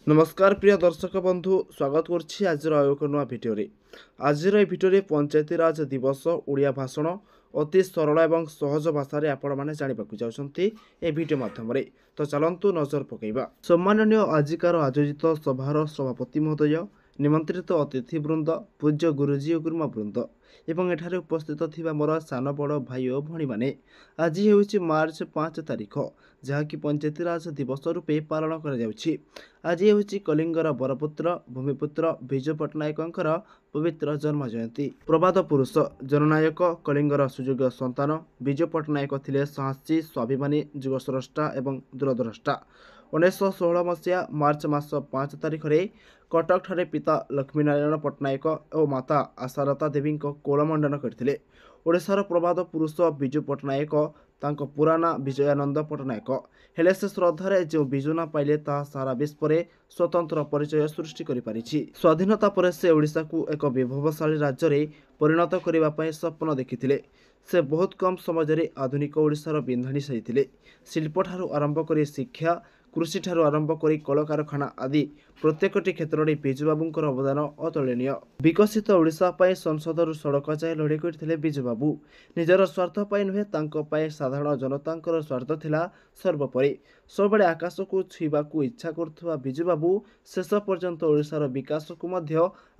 ନମସ୍କାର ପ୍ରିୟ ଦର୍ଶକ ବନ୍ଧୁ, ସ୍ୱାଗତ କରୁଛି ଆଜିର ଆଉ ଏକ ନୂଆ ଭିଡ଼ିଓରେ। ଆଜିର ଏହି ଭିଡ଼ିଓରେ ପଞ୍ଚାୟତିରାଜ ଦିବସ ଓଡ଼ିଆ ଭାଷଣ ଅତି ସରଳ ଏବଂ ସହଜ ଭାଷାରେ ଆପଣମାନେ ଜାଣିବାକୁ ଯାଉଛନ୍ତି ଏ ଭିଡ଼ିଓ ମାଧ୍ୟମରେ। ତ ଚାଲନ୍ତୁ ନଜର ପକାଇବା। ସମ୍ମାନନୀୟ ଆଜିକାର ଆୟୋଜିତ ସଭାର ସଭାପତି ମହୋଦୟ, ନିମନ୍ତ୍ରିତ ଅତିଥି ବୃନ୍ଦ, ପୂଜ୍ୟ ଗୁରୁଜୀ ଓ ଗୁରୁମା ବୃନ୍ଦ ଏବଂ ଏଠାରେ ଉପସ୍ଥିତ ଥିବା ମୋର ସାନ ବଡ଼ ଭାଇ ଓ ଭଉଣୀମାନେ, ଆଜି ହେଉଛି ମାର୍ଚ୍ଚ 5 ତାରିଖ, ଯାହାକି ପଞ୍ଚାୟତିରାଜ ଦିବସ ରୂପେ ପାଳନ କରାଯାଉଛି। ଆଜି ହେଉଛି କଳିଙ୍ଗର ବରପୁତ୍ର, ଭୂମିପୁତ୍ର ବିଜୁ ପଟ୍ଟନାୟକଙ୍କର ପବିତ୍ର ଜନ୍ମ ଜୟନ୍ତୀ। ପ୍ରବାଦ ପୁରୁଷ, ଜନନାୟକ, କଳିଙ୍ଗର ସୁଯୋଗ୍ୟ ସନ୍ତାନ ବିଜୁ ପଟ୍ଟନାୟକ ଥିଲେ ସାହସୀ, ସ୍ୱାଭିମାନୀ, ଯୁଗସ୍ରଷ୍ଟା ଏବଂ ଦୂରଦ୍ରଷ୍ଟା। 1916 ମସିହା ମାର୍ଚ୍ଚ ମାସ 5 ତାରିଖରେ କଟକଠାରେ ପିତା ଲକ୍ଷ୍ମୀନାରାୟଣ ପଟ୍ଟନାୟକ ଓ ମାତା ଆଶାଲତା ଦେବୀଙ୍କ କୋଳମଣ୍ଡନ କରିଥିଲେ ଓଡ଼ିଶାର ପ୍ରବାଦ ପୁରୁଷ ବିଜୁ ପଟ୍ଟନାୟକ। ତାଙ୍କ ପୁରା ନାଁ ବିଜୟାନନ୍ଦ ପଟ୍ଟନାୟକ। ହେଲେ ସେ ଶ୍ରଦ୍ଧାରେ ଯେଉଁ ବିଜୁ ନାଁ ପାଇଲେ, ତାହା ସାରା ବିଶ୍ୱରେ ସ୍ୱତନ୍ତ୍ର ପରିଚୟ ସୃଷ୍ଟି କରିପାରିଛି। ସ୍ୱାଧୀନତା ପରେ ସେ ଓଡ଼ିଶାକୁ ଏକ ବିଭବଶାଳୀ ରାଜ୍ୟରେ ପରିଣତ କରିବା ପାଇଁ ସ୍ୱପ୍ନ ଦେଖିଥିଲେ। ସେ ବହୁତ କମ୍ ସମାଜରେ ଆଧୁନିକ ଓଡ଼ିଶାର ବିନ୍ଧାଣି ସାଜିଥିଲେ। ଶିଳ୍ପଠାରୁ ଆରମ୍ଭ କରି ଶିକ୍ଷା, କୃଷିଠାରୁ ଆରମ୍ଭ କରି କଳକାରଖାନା ଆଦି ପ୍ରତ୍ୟେକଟି କ୍ଷେତ୍ରରେ ବିଜୁବାବୁଙ୍କର ଅବଦାନ ଅତୁଳନୀୟ। ବିକଶିତ ଓଡ଼ିଶା ପାଇଁ ସଂସଦରୁ ସଡ଼କ ଯାଏ ଲଢ଼େଇ କରିଥିଲେ ବିଜୁବାବୁ। ନିଜର ସ୍ୱାର୍ଥ ପାଇଁ ନୁହେଁ, ତାଙ୍କ ପାଇଁ ସାଧାରଣ ଜନତାଙ୍କର ସ୍ୱାର୍ଥ ଥିଲା ସର୍ବୋପରି। ସବୁବେଳେ ଆକାଶକୁ ଛୁଇଁବାକୁ ଇଚ୍ଛା କରୁଥିବା ବିଜୁବାବୁ ଶେଷ ପର୍ଯ୍ୟନ୍ତ ଓଡ଼ିଶାର ବିକାଶକୁ ମଧ୍ୟ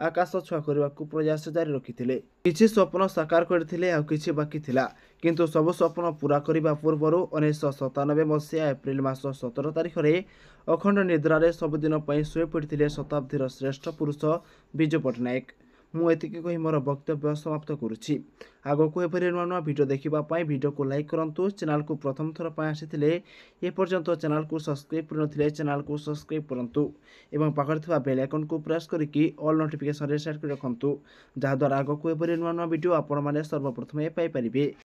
ଆକାଶ ଛୁଆଁ କରିବାକୁ ପ୍ରୟାସ ଜାରି ରଖିଥିଲେ। କିଛି ସ୍ୱପ୍ନ ସାକାର କରିଥିଲେ, ଆଉ କିଛି ବାକି ଥିଲା। କିନ୍ତୁ ସବୁ ସ୍ୱପ୍ନ ପୂରା କରିବା ପୂର୍ବରୁ 1997 ମସିହା ଏପ୍ରିଲ ମାସ 17 ତାରିଖରେ ଅଖଣ୍ଡ ନିଦ୍ରାରେ ସବୁଦିନ ପାଇଁ ଶୋଇପଡ଼ିଥିଲେ ଶତାବ୍ଦୀର ଶ୍ରେଷ୍ଠ ପୁରୁଷ ବିଜୁ ପଟ୍ଟନାୟକ। ମୁଁ ଏତିକି କହି ମୋର ବକ୍ତବ୍ୟ ସମାପ୍ତ କରୁଛି। ଆଗକୁ ଏପରି ନୂଆ ନୂଆ ଭିଡ଼ିଓ ଦେଖିବା ପାଇଁ ଭିଡ଼ିଓକୁ ଲାଇକ୍ କରନ୍ତୁ। ଚ୍ୟାନେଲକୁ ପ୍ରଥମ ଥର ପାଇଁ ଆସିଥିଲେ, ଏପର୍ଯ୍ୟନ୍ତ ଚ୍ୟାନେଲକୁ ସବସ୍କ୍ରାଇବ୍ କରିନଥିଲେ ଚ୍ୟାନେଲକୁ ସବସ୍କ୍ରାଇବ୍ କରନ୍ତୁ ଏବଂ ପାଖରେ ଥିବା ବେଲ୍ ଆଇକନ୍କୁ ପ୍ରେସ୍ କରିକି ଅଲ୍ ନୋଟିଫିକେସନ୍ରେ ସେଟ୍ କରି ରଖନ୍ତୁ, ଯାହାଦ୍ୱାରା ଆଗକୁ ଏପରି ନୂଆ ନୂଆ ଭିଡ଼ିଓ ଆପଣମାନେ ସର୍ବପ୍ରଥମେ ପାଇପାରିବେ।